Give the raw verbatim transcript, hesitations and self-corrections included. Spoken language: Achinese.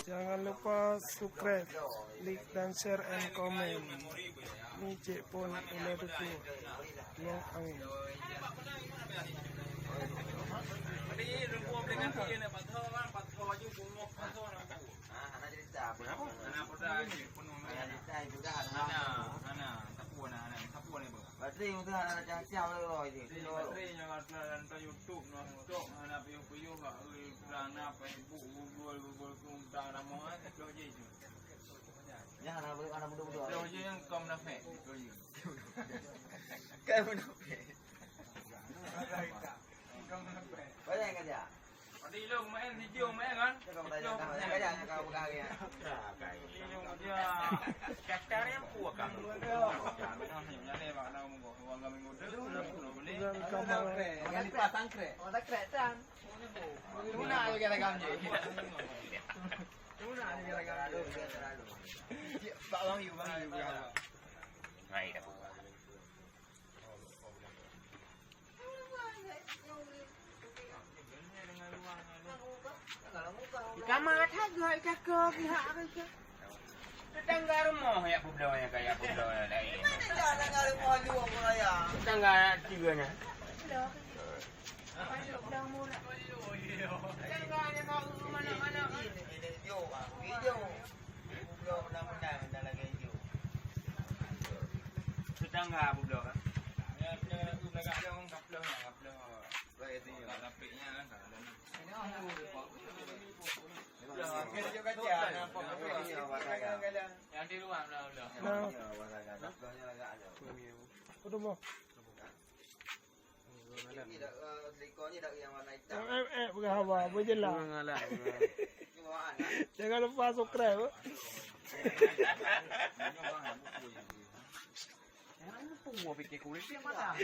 Jangan lupa subscribe, like dan share and comment. Ni cek pun udah dukung. Long angin. Batri mudah ada macam siap lagi. Batri nyang ada dalam YouTube, nah, TikTok, hana piôh-piôh, bak, eh, hana Facebook, Google, Google Chrome, tak ada mau, eh, itu je itu. Nyan hana, hana mudah-mudah. Itu je nyang kau munafik, itu je. Kau munafik. Kau munafik. Banyak kerja. Ada ilong main, video main kan? Kau tanya, kau tanya, kau pegang ya. Ilong dia. Kata yang kuat kan. Jangan, jangan, bak, nak munggu. Orang kami muda. Jangan lupa sangkrek. Orang sangkrek tan. Tuna lagi dalam je. Tuna lagi dalam je. Pak Bang Yu, Bang Yu, Bang Yu. Hai dah. Di kamar that geuh, ika keu pihak ke? Tetangga rumoh ya peubloe, ya kaya peubloe lain. Mana dah tetangga rumoh lu, Abang Raya? Tetangga tiga nya. Tetangga nya kau mana-mana. Ini, ini, jom, Bang. Jom. Peubloe benar-benar, dah lagi jom. Tetangga peubloe kan? Ya, peubloe, peubloe kat dia, orang kaploe, kaploe. Baik, itu ya. Kat lapiknya kan, kat dalam. Ini orang tu. Yang di luar lah, lah. Nah. Apa tu, Bang? Eh, eh, eh, peugah haba, apa je lah. Jangan lupa subscribe. Jangan lupa pikir kulit dia mana.